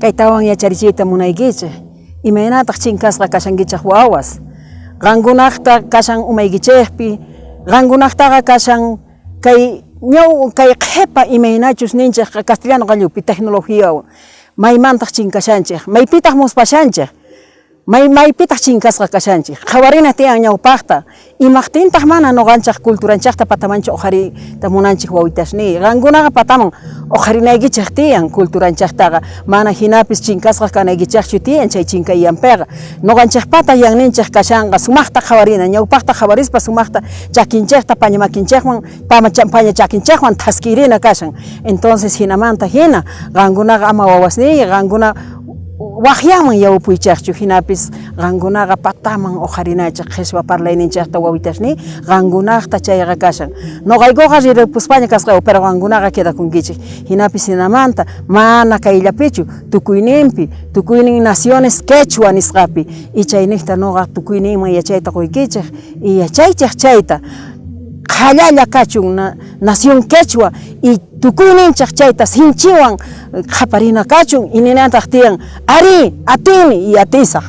Kaytawan yacharichiyta munaykichej, imaynataj chinkasqa kashankichej wawas? Qankunajta kashan umaykichejpi, qankunajtaqa kashan kay ñaw kay qhepa imaynachus ninchej castellano qallupi tecnologiawan, maymantaj chinkashanchej, maypitaj muspashanchej? May maypitaj chinkasqa kashanchej? Qhawarina tiyan ñawpajta, imajtintaj mana noqanchej culturanchejta patamanchu oqhariyta munanchej wawitasniy? Qankunaqa pataman oqharinaykichej tiyan culturanchejtaqa, mana jinapis chinkasqa kanaykichejchu tiyan chay chinkayyanpeqa. Noqanchejpata yanninchej kashanqa, sumajta qhawarina, ñawpajta qhawarispa sumajta chakinchejta paña makinchejwan, paña chakinchejwan thaskirina kashan. Entonces jinamanta jina qankunaqa ama wawasniy, qankuna wajyanman yawpuychejchu, jinapis qankunaqa pataman oqharinachej qheshwa parlayninchejta wawitasniy, qankunajta chayqa kashan. Noqaykoqa riripuspaña kasqayku, pero qankunaqa quedakunkichej. Jinapis jinamanta mana kayllapichu, tukuyninpi, tukuynin naciones quechua nisqapi, y chaynejta noqa tukuyninman yachayta qoykichej, y yachaychej chayta, qhallalla kachun nación quechua y tukuyninchej chayta sinchiwan qhaparina kachun y ninantaj tiyan, arí, atini y atisaj.